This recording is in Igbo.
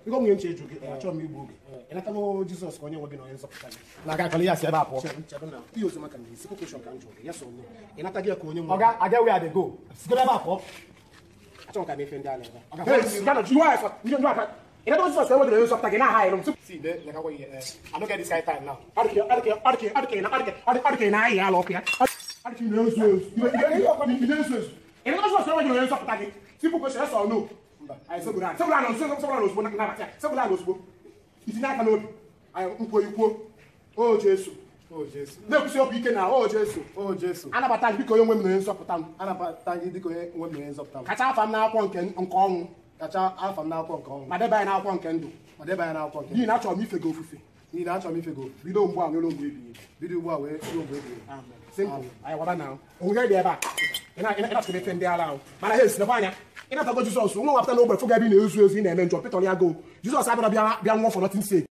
Biko nwunye nche eju gị, achọrọ m igbu oge. Ị natago Jizọs ka onye nwe gị na onye nzọpụta gị? Na-aga akọla ya si ebe a pụọ. Chere na ihe oziọma ka m na-esi question ka m jụrụ gị, yes or no? Ị natago ya ka onye nwe gị? Oga, I get where I dey go. Sigoro ebe a pụọ. Achọrọ m ka m efe ndị ala ebe a. Oga, Hey, Ghana, you are you are. Ị natago Jizọs ka onye nwe gị na onye nzọpụta gị na-aha ịrụ m. See, there, like, I don't get this kind of time now. Adịka na-ayị ala ọkụ ya. Adịka ị na-ezu ezu. Ị na-ezu ezu. Ị natago Jizọs ka onye nwe gị na onye nzọpụta gị? Simple question, yes or no? Anyị segburu ala. Segburu ala ozugbo, segburu ala ozugbo, nabata ya. Segburu ala ozugbo. Itinye aka n'obi. Anyị nkwuo ikwuo. O Jesu. Oh, Jesu. Na-ekwusi okwu ike na o Jesu. Oh, Jesu. Anabata gị dịka onye nwe m na onye nzọpụta m. Anabata gị dịka onye nwe m na onye nzọpụta m. Kacha afa m n'akwụkwọ nke ọnwụ. Kacha afa m n'akwụkwọ nke ọnwụ. Ma deba ya n'akwụkwọ nke ndụ. Ma deba ya n'akwụkwọ nke ndụ. N'ihi na achọrọ m ife gị ofufe. N'ihi na achọrọ m ife gị ofufe. Bido mgbe a ruo mgbe ebighị ebi. Bido ugbu a wee ruo mgbe ebighị ebi. Simple. Anyị waba na onwe dị ebe a. Ị na-achọrọ ife ndị ala ahụ. Mana ha esinekwa anya. Ị natago Jizọs, nwa nwapụta n'ogbe fụga ebe ị na-ezu ezu ị na-eme njọ, pịtọrọ ya go. Jizọs abịara bịa nwụọ for nothing sake.